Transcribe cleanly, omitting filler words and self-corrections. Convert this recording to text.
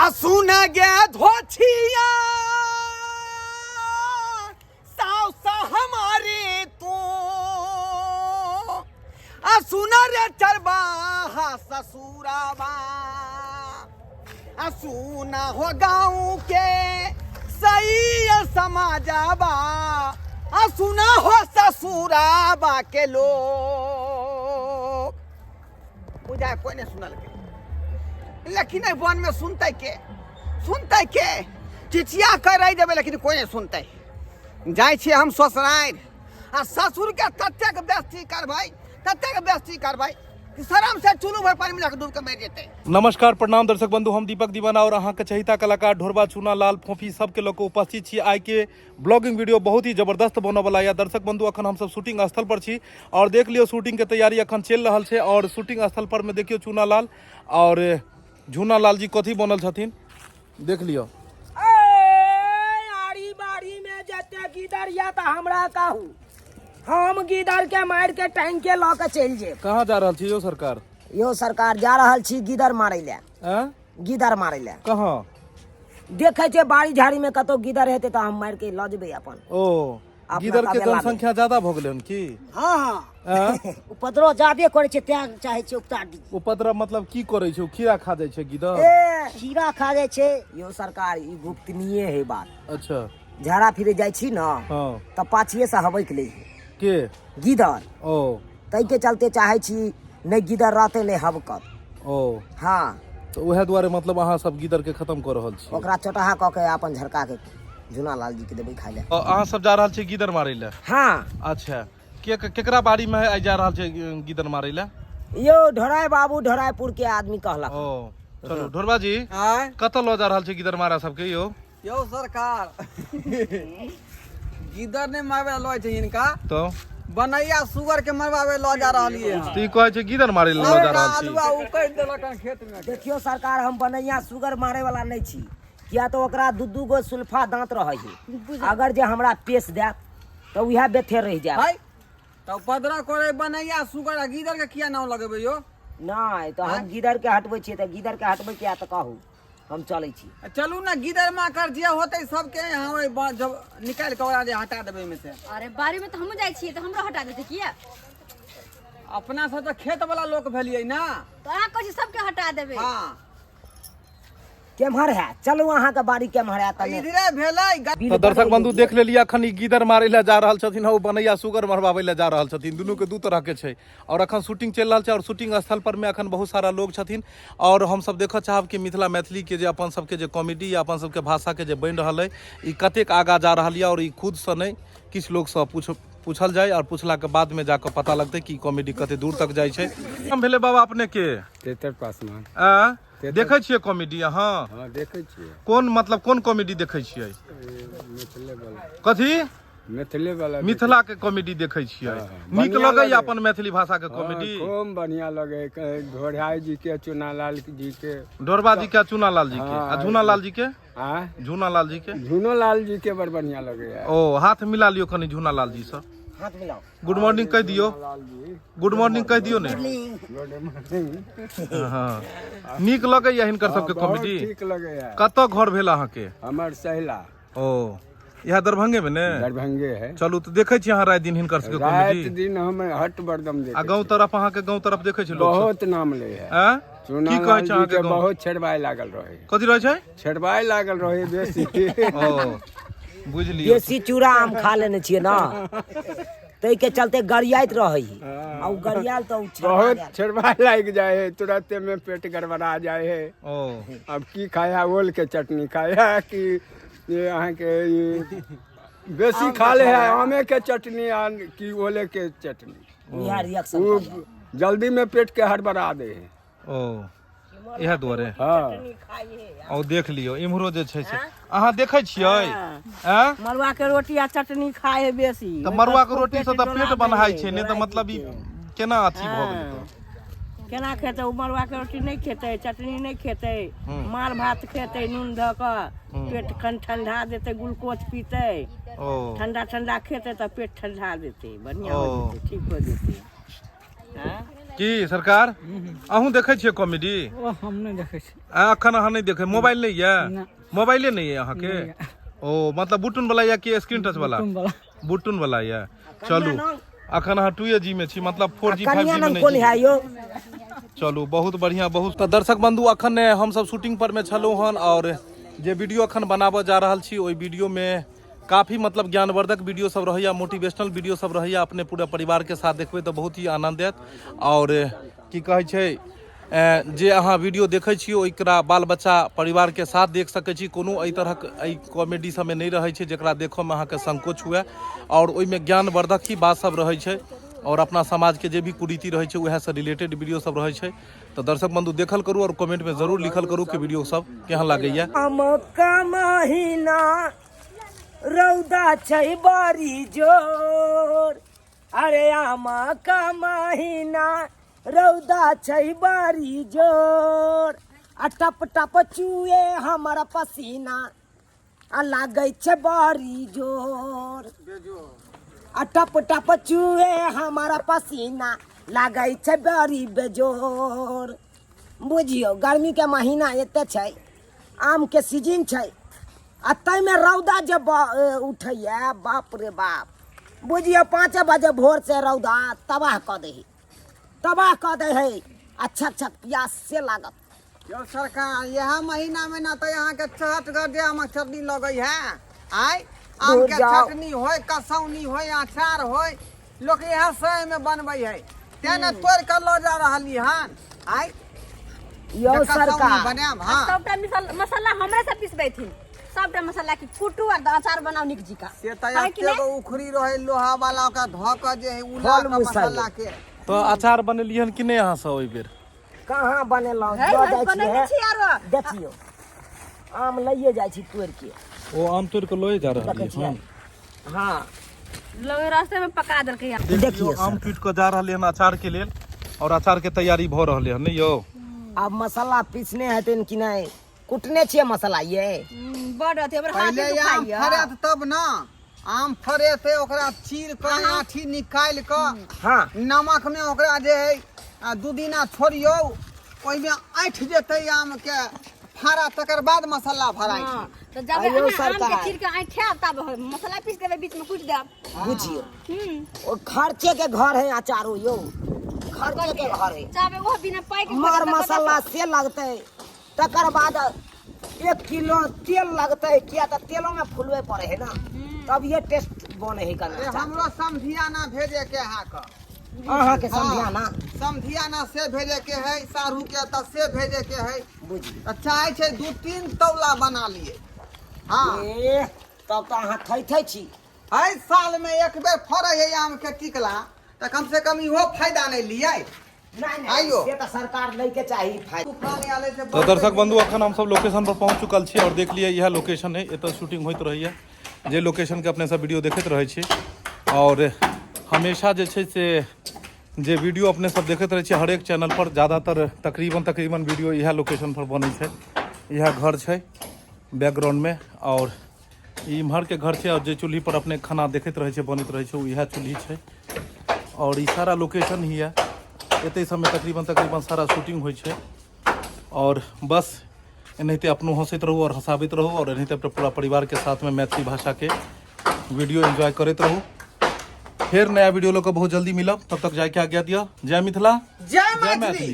आ सुन गे धोछिया साउस हमारी तू, आ सुन रे चरबाहा ससुराबा, आ सुना हो गाँव के सही समाजाबा, आ सुना हो ससुराबा के लोग। बुझाय कोई नहीं सुनल के, लेकिन एहि वन में सुनतै के, सुनतै के? चिचिया कर रहि जेबै लेकिन कोई नहीं सुनतै। जाइ छियै हम ससुरारि आ ससुरके ततेक बेस्ती करबै, ततेक बेस्ती करबै कि शरम से चुलू भर पानी में जाके डूब के मरि जेतै। नमस्कार प्रणाम दर्शक बंधु, हम दीपक दीवाना और अहाँ के चहिता कलाकार ढोरबा चूना लाल फोफी सबके लोग उपस्थित छी। आइ के ब्लॉगिंग वीडियो बहुत ही जबरदस्त बनऽ वाला या। दर्शक बंधु, अखन हमसब शूटिंग स्थल पर छी और देख लियो शूटिंग के तैयारी अखन चलि रहल छै। और शूटिंग स्थल पर में देखियो चूना लाल और झूना लाल जी कथी बनल छथिन, देख लियो। ए, आड़ी बाड़ी में जते गिदर या त हमरा कहू, हम गिदर के मार के टांग के ल के चलि जेब। कहाँ जा रहल छी यो सरकार? यो सरकार जा रहल छी गिदर मारै ले। आँ? गिदर मारै ले। कहाँ? देखै छियै बाड़ी झाड़ी में कतौ गिदर हेतै तऽ हम मारि के लऽ जेबै अपन। ओ अपना गिदर के तबेला में। जनसंख्या ज्यादा भऽ गेलै हन की? हाँ, हाँ। आँ? उपद्रव ज्यादे करै छै तैं चाहै छै उपतार दी। उपद्रव मतलब की करै छै? ओ खीरा खा जाइ छै गिदर? ए खीरा खा जाइ छै यो सरकार, ई गुप्तनीय है बात। अच्छा। झाड़ा फिरे जाइ छी न, हाँ, तऽ पाछिए से हबैक लै है। के? गिदर। ओ ताहिके चलते चाहै छी नहि गिदर रहतै नहि हबकत। ओ हाँ। तऽ उएह दुआरे मतलब अहाँ सब गिदर के खत्म कऽ रहल छी? ओकरा चोटहा कऽ के अपन झरका के झुना लाल जी के देबै खाइ लए। अहाँ सब जा रहल छी गिदर मारै लए? हाँ। अच्छा, के केकरा बाड़ी में आइ जा रहल छै गिदर मारै लए? यौ ढोराय बाबू, ढोरायपुर के आदमी कहलक। ओ चलू ढोरबा जी, आँय? कतऽ लऽ जा रहल छै गिदर मारा सबके यौ? यौ सरकार, गिदर नहि मारबै लऽ छै हिनका, तऽ बनैया सुगर के मरवावे लऽ जा रहलियै हन। तऽ ई कहै छै गिदर मारै लए लऽ जा रहल छी। आलुआ उकैट देलक हन खेत में। देखियौ सरकार, हम बनैया सुगर मारे वाला नहि छी, किया तऽ ओकरा दू दू गो सुल्फा दांत रहै है, अगर जे हमरा पेश देत तऽ उएह बेथे रहि जायत। है तऽ उपद्रव करे बनैया सुगर आ गिदर के किया नाम लगेबै यौ? नहि तऽ हम गिदर के हटबै छियै, तऽ गिदर के हटबै किया तऽ कहू, हम चलै छी। चलू ने गिदर माकर जे होतै सबके यहाँ ओहि जब निकालि कऽ ओकरा जे हटा देबै ओहिमे से। अरे बाड़ी में तऽ हमहूँ जाइ छियै तऽ हमरो हटा देतै किया? अपना सब तऽ खेत वाला लोक भेलियै ना। तऽ अहाँ कहै छी सबके हटा देबै। हाँ। केम्हर है? चलू अहाँके बाड़ी केम्हर है तने। इधरे भेलै। तऽ दर्शक बंधु देख लेलियै, अखन ई गिदर मारै लए जा रहल छथिन, ओ बनैया सुगर मरबाबै लए जा रहल छथिन। दुनू के दू तरह के छै। और अखन शूटिंग चलि रहल छै और शूटिंग स्थल पर में अखन बहुत सारा लोग छथिन। और हम सब देखऽ चाहब कि मिथिला मैथिली के जे अपन सबके जे कॉमेडी या अपन सबके भाषा के जे बनि रहल अइ, ई कतेक आगाँ जा रहल यऽ। और ई खुदसँ नहि, किछु लोकसँ पूछल जाय और पूछला के बाद में जाकऽ पता लगतै कि कॉमेडी कते दूर तक जाइ छै। नाम भेलै बाबा अपने के? तेतर पासवान। आ देखै छियै कॉमेडी अहाँ? हाँ देखै छियै। कोन मतलब कोन कॉमेडी देखै छियै? मिथिले वाला। कथी? मिथिले वाला। मिथिला के कॉमेडी देखै छियै? हाँ, हाँ। नीक बढ़िआँ लगैया लगैया। अपन मैथिली भाषा के हाँ, कॉमेडी? खूब बढ़िया लगे है, ढोढ़ाई जी के, चुनालाल जी के। ढोरबा जी के, चुनालाल जी के। हाँ, आ झूनालाल जी के? आ झूनालाल जी के? झूनोलाल जी के बड़ बढ़िया लगे है। ओ हाथ मिला लियो कनि झूनालाल जी से। हाथ मिलाओ। गुड मॉर्निंग कहि दियो। लाल जी गुड मॉर्निंग कहि दियो ने। Good morning. हाँ, नीक लगैया हिनकर सबके बहुत कॉमेडी? ठीक लगे है। कतऽ घर भेल अहाँके? हमर सहिला। ओ इएह दरभंगे में ने? दरभंगे है। चलू तऽ देखै छी अहाँ राति दिन हिनकर सबके रात कॉमेडी? दिन हम हट बरदम आ देखे गाँव तरफ अहाँके गाँव तरफ देखै छी लोक सब? बहुत नाम ले है। आँय? की चुनालाल कहै छै जी अहाँके के गाँव? बहुत छेड़वाए लागल रहे। कथी रहै छै? छेड़वाए लागल रहे बेसी। ओ बुझलियौ। बेसी चूड़ा आम खा लेने छियै ना, ताहिके चलते गरियाइत रहै है, आ उ गरियाल तऽ उ छेड़वा बहुत गेल। छेड़वाए लागि जाए है, तुरंते में पेट गड़बड़ा जाए है। ओ अब की खाया, ओल के चटनी खाया कि ये अहाँके ई बेसी खा ले है आमे के चटनी आ कि ओले के चटनी, इएह रिएक्शन वो भऽ जायत। जल्दी में पेट के हड़बड़ा दे है। ओ इएह दुआरे। हाँ। ओ देख लियौ इम्हरो जे छै से अहाँ देखै छियै? आँय? मड़ुआ के रोटी आ चटनी खाय है बेसी। तऽ मड़ुआ के रोटी से तऽ पेट बन्हाइ छै नहि तऽ मतलब ई केना अथी भऽ गेलै तऽ? केना खेतै ओ? मड़ुआ के रोटी नहि खेतै, चटनी नहि खेतै, मार भात खेतै नून धऽ कऽ, पेट कन ठंडा देतै, ग्लूकोज पीतै। ओ ठंडा ठंडा खेतै तऽ पेट ठंडा देतै, बढ़िआँ हो ओ। जेतै, ठीक हो जेतै। आँय? की सरकार अहूँ देखै छियै कॉमेडी? ओ हम नहि देखै छी। आ, अखन अहाँ नहि देखै? मोबाइल नहि यऽ? नहि। मोबाइले नहि यऽ अहाँके? ओ मतलब बुटुन वाला यऽ कि स्क्रीन टच वाला? तुम वाला। बुटुन वाला यऽ। चलू अखन अहाँ टू जी में छी, मतलब फोर जी फाइव कनिया जी में नाम नहि कोन छी। है यौ? चलू बहुत बढ़िया बहुत। तऽ दर्शक बंधु अखन हमसब शूटिंग पर में छलहुँ हन और जे वीडियो अखन बनाबऽ जा रहल छी ओहि वीडियो में काफ़ी मतलब ज्ञानवर्धक वीडियो सब रहैया, मोटिवेशनल वीडियो सब रहैया। अपने पूरा परिवार के साथ देखबै तऽ बहुत ही आनंद आयत। और की कहै छै जे अहाँ वीडियो देखै छियै ओकरा बाल बच्चा परिवार के साथ देख सकै छी। कोनो एहि तरहक एहि कॉमेडी सबमे नहि रहै छै जकरा देखऽमे अहाँके संकोच हुए, और ओहिमे ज्ञानवर्धक ही बात सब रहै छै और अपना समाजके जे भी कुरीति रहै छै उएहसँ रिलेटेड वीडियो सब रहै छै। तऽ दर्शक बंधु देखल करू और कमेंट में जरूर लिखल करू कि वीडियो सब केहन लागैया। आमक महीना रौदा छै बड़ी जोर, अरे आमक महीना रौदा छै बड़ी जोर, आ टप टप चुए हमर पसीना, आ लागै छै बड़ी जोर, आ टप टप चुए हमर पसीना, लागै छै बड़ी बेजोर। बुझियौ गर्मीके महीना एते छै, आमके सीजन छै, आ ताहिमे रौदा जे उठैए, बाप रे बाप, बुझियौ 5 बजे भोरसँ रौदा तबाह कऽ दै हइ, तबाह कऽ दै हइ, आ छक छक प्यास से लागत। यौ सरकार, यह महीना में ना तो यहाँ के चहटगर जे आमक चटनी लगै है। आय आम दूर के जाओ। चटनी होय, कसौनी होय, अचार होय, लोक इएह समय में बनबै है, तें ने तोड़ के लऽ जा रहली हन। आय यौ जे कसौनी सरकार बनायब। हाँ सबटा मसाला हमरे से पिसबैथिन, सबटा मसाला के कुटू और अचार बनाओ निक जी का। से तऽ है कि एते नहि? गो उखड़ी रहै लोहा वाला, ओकरा धऽ कऽ जे है उला फल कऽ मिसाइ। मसाला के। तऽ अचार बनेलियै हन कि नहि अहाँ सब एहि बेर? कहाँ बनेलहुँ, है, लऽ है, जाइ छी बनेने है। छी आरो। देखियौ आम लैए जाइ छी तोड़ि के। ओ आम तोड़ि कऽ लए जा रहल देखै छियै? हाँ लोग रास्ते में पका देलकै हन। देखियौ आम टूटि कऽ जा रहलै हन अचार के लेल और अचार के तैयारी भऽ रहलै हन, नहि यौ? आब मसाला पीसने हेतै कि नहि? कुटने छियै मसाला ये? बड अथी हमर हाथ पहिले आम दुखाइया। फड़त तब ना, आम फड़ेतै ओकरा चीर कऽ आँठी निकालि कऽ हाँ नमक में ओकरा जे है 2 दिना छोड़ियौ, ओहिमे ऐंठ जेतै आम के फाड़ा, तकर बाद मसाला भराइ छै। हाँ, तऽ जब आइयो अहाँ आम के सरकार। चीर के ऐंठायब तब मसाला पीस देबै, बीच में कुटि देब। बुझियौ ओ खर्चे के घर है अचारो यौ, खर्चे के घर है। चाहे वो बिना पाई के मार खर्चा मसाला से लगतै, तकर बाद 1 किलो तेल लगतै, किया तऽ तेलो में फुलबे पड़े है ना, तब ये टेस्ट बने है कना। अरे हमरो समधियाना भेजे के है के। अहाँ के समधियाना? समधियाना से भेजे के है, सारू के तऽ से भेजे के है। बुझी तऽ चाहे छै 2-3 तौला बना लिए। हाँ ए तब तऽ अहाँ थै थै छी। एहि साल में एक बेर फड़ै है आम के टिकला, तऽ कम से कम इहो फायदा नहि लियै। नहि नहि, आइयो। से तऽ सरकार लै के चाही फायदा। तूफान आयल छै। तऽ दर्शक बंधु अखन हमसब लोकेशन पर पहुँच चुकल छी और देख लियै इएह लोकेशन है, एतऽ शूटिंग होइत रहैया, जे लोकेशन के अपने सब वीडियो देखैत रहै छी। और हमेशा जे छै से जे वीडियो अपने सब देखैत रहै छी हरेक चैनल पर, ज़्यादातर तकरीबन वीडियो इएह लोकेशन पर बनै छै। इएह घर छै बैकग्राउंड में और ई इम्हर के घर छै, और जे चूल्ही पर अपने खाना देखैत रहै छै बनैत रहै छै ओ इएह चूल्ही छै। और ई सारा लोकेशन ही है, एतै सबमे तकरीबन सारा शूटिंग होइ छै। और बस एनाहिते अपनो हंसैत रहू और हंसाबैत रहू और एनाहिते अपना पूरा परिवार के साथ में मैथिली भाषा के वीडियो एंजॉय करैत रहू। फिर नया वीडियो लऽ कऽ बहुत जल्दी मिलब, तब तक जायके आज्ञा दिअ। जय मिथिला, जय मैथिली। मैथिली।